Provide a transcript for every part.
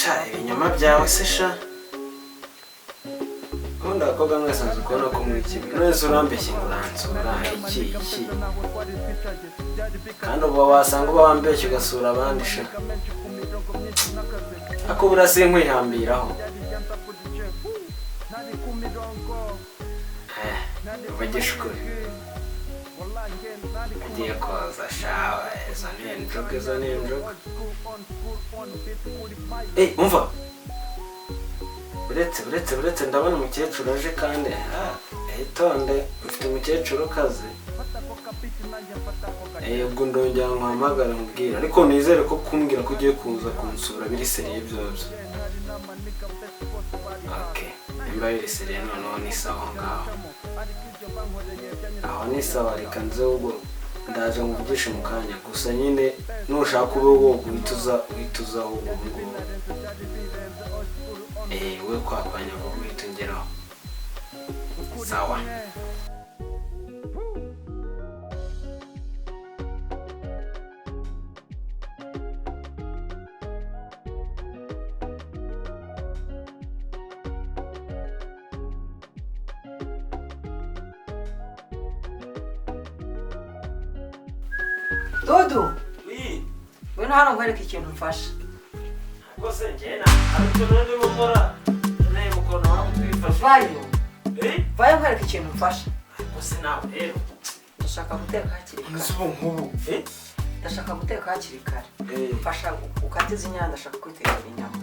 Sha, ibinyoma byawe se sha! Ubundi abakobwa mwese nzi kubona ko muri kimwe. None se urambeshye ngo uransura iki iki, kandi uba wasanga uba wambeshye ugasura abandi sha? Ariko buriya sinkwihambiraho. Uvugisha ukuri, ugiye koza shawe. Izo ni injugu, izo ni injugu. Umva, uretse uretse uretse, ndabona umukecuru aje kandi itonde, mfite umukecuru ukaze. Ubwo ndongera nkuhamagara nkubwire, ariko nizere ko kumbwira ko ugiye kuza kunsura biri sérieux byose. Okay, nimba biri sérieux noneho ni sawa. Aho ngaho aho ni sawa. Reka nze, ubwo ndaje nkuvugishe mu kanya. Gusa nyine nushaka ube woga uhita uza, uhita uza ubu ngubu. We kwakwanya vuba uhita ungeraho. Sawa. Dudu, ngwino hano nkwereke ikintu mfasha. Rwose njye hari utuntu ndimo nkora nawe mukono waba utwifashe. Vayo, vayo nkwereke ikintu mfasha. Rwose nawe rero. Ndashaka guteka hakiri kare. Ubu nk'ubu? Ndashaka guteka hakiri kare. Mfasha ukate izi nyanya, ndashaka kwitekera inyama.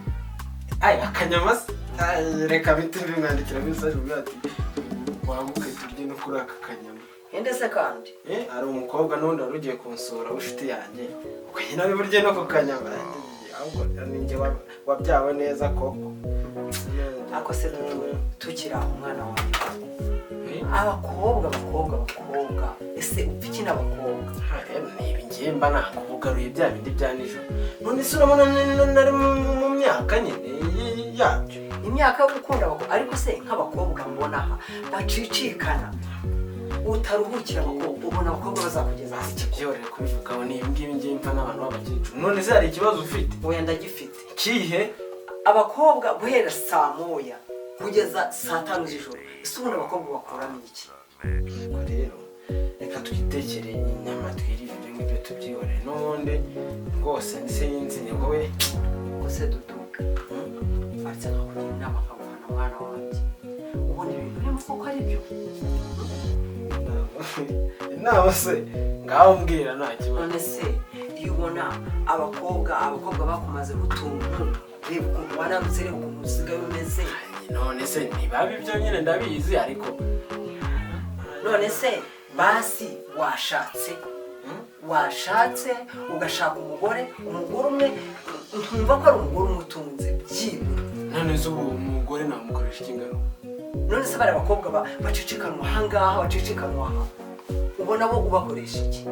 Ay, akanyama se? Ay, reka bite bimwandikira message uvuga ati wamuke turye no kuri aka kanyama. Ende se kandi? Hari umukobwa n'undi wari ugiye kunsura w'inshuti yanjye, ubwo nyine ari burye no ku kanyama. Ahubwo ninjye wabyawe neza koko. Ako se Dudu, tukiri aho umwana wanjye. Abakobwa, abakobwa, abakobwa, ese upfa iki n'abakobwa? Ni ibi ngiye mba nakubugaruye bya bindi bya nijoro. None se urabona nari mu myaka nyine yabyo? Imyaka yo gukunda abakobwa? Ariko se nk'abakobwa mbona aha bacicikana, utaruhukira abakobwa, ubona abakobwa bazakugeza hasi? Byorere kubivugaho. Ni ibi ngibi ngiye mpfa n'abantu b'abakecuru. None se hari ikibazo ufite? Oya, ndagifite. Kihe? Abakobwa guhera saa 1 kugeza saa 5 z'ijoro, ese ubundi abakobwa bakuramo iki? Ariko rero reka twitekere inyama twirire, ibyo ngibyo tubyihorere n'ubundi rwose sinzi ni wowe. Gusa Dudu, aretse nkakugira inama, nkaguhana mwana wanjye, ubona ibintu urimo koko ari byo? Inama se? Ngaho mbwira, nta kibazo. None se iyo ubona abakobwa bakumazeho utuntu, reba ukuntu wananutse, reba ukuntu usigaye umeze. None se ntibaba ibyo nyine, ndabizi ariko. None se basi washatse, washatse ugashaka umugore, umugore umwe, ntumva ko ari umugore umutunze byibura? None se ubu umugore namukoresha iki ingano? None se bari abakobwa bacicikanwa ahangaha, bacicikanwa aha, ubona bo ubakoresha iki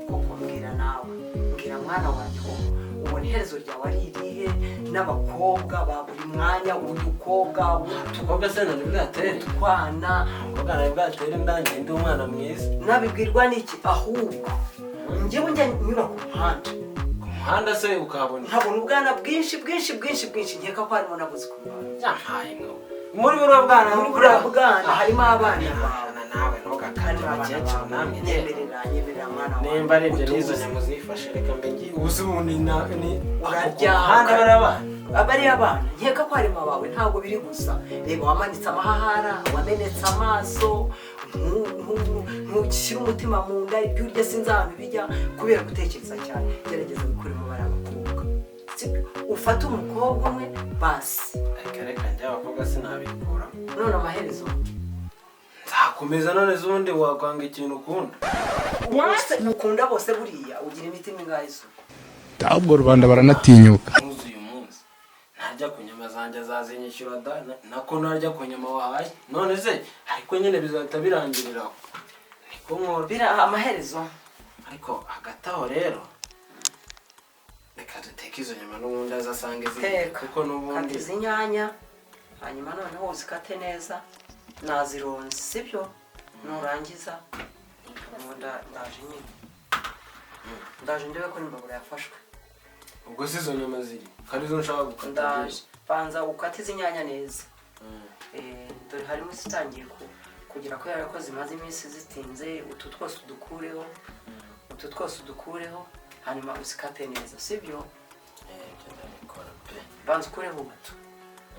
koko? Mbwira nawe, mbwira mwana wanjye koko, ubona iherezo ryawe ari irihe n'abakobwa ba buri mwanya, udukobwa? Umukobwa se nari bwatere? Utwana. Umukobwa nari bwatere inda? Ndi umwana mwiza. Nabibwirwa n'iki? Ahubwo njyewe njya nyura ku muhanda. Ku muhanda se ukabona? Nkabona ubwana bwinshi bwinshi bwinshi bwinshi, nkeka ko harimo n'abuzukuru bawe. Yampaye nka muri buriya bwana? Muri buriya bwana harimo abana bawe. Nawe ntugakabye. Harimo abana Abakecuru bawe. namwe rero. Nyemerera, nyemerera mwana wawe. Nimba ari ibyo n'izo Utuze. nyama uzifashe, reka mbe ngiye. Ubu se ubundi ni Urarya, ku muhanda bari abana? Aba ari abana, nkeka ko harimo abawe. Ntabwo biri gusa, reba wamanitse amahahara, wamenetse amaso, ntushyire umutima mu nda, ibyo urya sinzi ahantu bijya kubera gutekereza cyane. Gerageza wikuremo bari abakobwa, sibyo? Ufate umukobwa umwe basi. Reka reka, njye abakobwa sinabikuramo. None amaherezo? Nzakomeza. None se ubundi wakwanga ikintu ukunda? Bose ukunda bose, buriya ugira imitima ingahe isuku? Ahubwo rubanda baranatinyuka. Nkuzi uyu munsi ntarya ku nyama zanjye azazinyishyura da. Nako ntarya ku nyama wahaye. None se ariko nyine bizahita birangirira aho, niko nkora. Bira amaherezo. Ariko hagati aho rero reka duteke izo nyama, n'ubundi azasange zihiye. Teka. Kuko n'ubundi Kata izi nyanya, hanyuma noneho uzikate neza, nazironze, sibyo? Nurangiza ubu ndaje nyine, ndaje ndebe ko n'imbabura yafashwe. Ubwo si izo nyama ziri kandi izo nshaka gukata? Ndaje, banza ukate izi nyanya neza. Dore harimo izitangiye kugira, kubera ko zimaze iminsi zitinze. Utu twose udukureho, utu twose udukureho, hanyuma uzikate neza, sibyo? Ibyo ndabikora pe. Banza ukureho utu,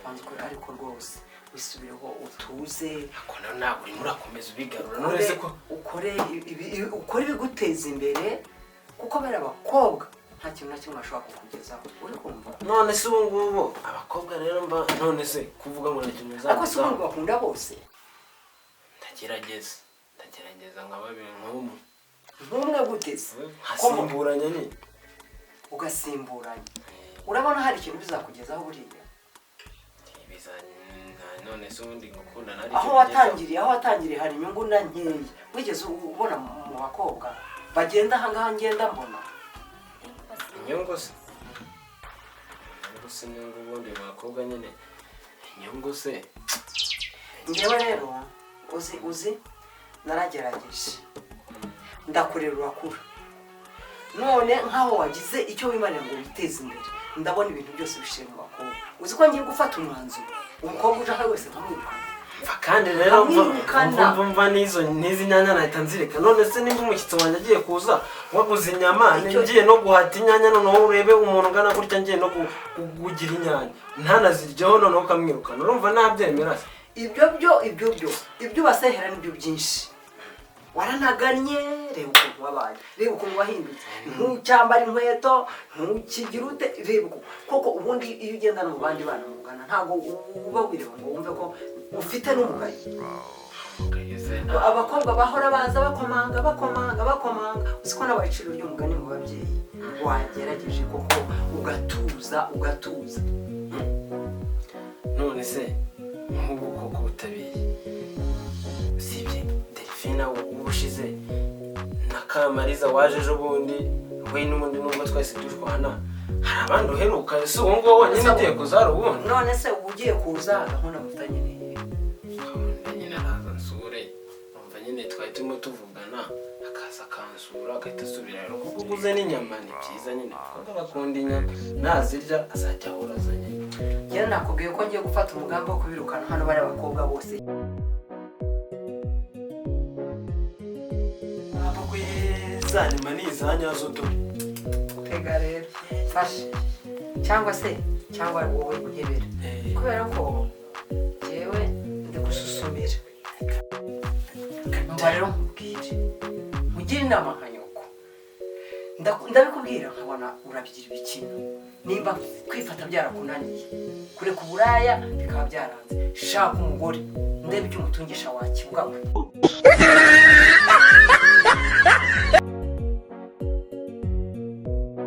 banza ukure. Ariko rwose wisubireho, utuze. Ako nawe ntabwo urimo urakomeza ubigarura, none se ko Ukore ukore ibiguteza imbere, kuko bariya abakobwa nta kintu na kimwe bashobora kukugezaho, uri kumva? None se ubu ngubu abakobwa rero mba, none se kuvuga ngo nta kintu Ariko si ubundi uzagezaho? bakunda bose? Ndagerageza nka babiri, nk'umwe. Nk'umwe gute se? Nkasimburanya nyine. Ugasimburanya, urabona hari ikintu bizakugezaho buriya? None se ubundi gukundana ari Aho watangiriye, aho watangiriye hari inyungu na nkeya wigeze ubona mu bakobwa bagenda ahangaha ngenda mbona? Inyungu se, inyungu se, inyungu ubundi mu bakobwa nyine, inyungu se? Ngewe rero uzi naragerageje, ndakurera urakura, none nk'aho wagize icyo wimarira ngo witeze imbere, ndabona ibintu byose bishire mu bakobwa. Uzi ko ngiye gufata umwanzuro, umukobwa uje aha wese nkamwirukana? Mva kandi rero, mva. Nkamwirukana. Mva n'izo n'izi nyanya nahita nzireka. None se nimba umushyitsi wanjye agiye kuza, waguze inyama, ngiye no guhata inyanya, noneho urebe umuntu ungana gutya ngiye no kugira inyanya ntanaziryeho, noneho ukamwirukana, urumva nabyemera se? Ibyo byo ibyo ubasehera nibyo byinshi. Waranagannye, reba ukuntu wabaye, reba ukuntu wahindutse, ntucyambara inkweto, ntukigira ute, reba ukuntu koko. Ubundi iyo ugendana mu bandi bana mungana, ntabwo uba wireba ngo wumve ko ufite n'umugayo. Kageze. Abakobwa bahora baza bakomanga, bakomanga, bakomanga. Uzi ko nabaye iciro ry'umugani mu babyeyi? Wagerageje koko ugatuza, ugatuza. None se nk'ubu koko utabiye, usibye Delphine ubushize na Kamariza waje ejo bundi, we n'ubundi nubwo twese dushwana, hari abandi uheruka? Si uwo nguwo wenyine ugiye kuza, hari uwundi? None se uba ugiye kuza, gahunda mufitanye ni iyihe? Gahunda nyine, araza nsure. Numva nyine twari turimo tuvugana, akaza akansura agahita asubira. Rero kuko uguze n'inyama ni byiza nyine, kuko bakunda inyama, nazirya azajya ahora azanye. Njyewe nakubwiye ko ngiye gufata umugambi wo kubirukana hano bariya bakobwa bose. Ntabwo za nyama ni iza nyazo, dore. Tega rero, fashe, cyangwa se cyangwa wowe unkebera, kubera ko njyewe ndi gususumira. Umva rero nkubwire, nkugire inama nka nyoko. Ndabikubwira nkabona urabigira ibikino. Nimba kwifata byarakunaniye, kureka uburaya bikaba byaranze, shaka umugore ndebe icyo umutungisha wakibuga we.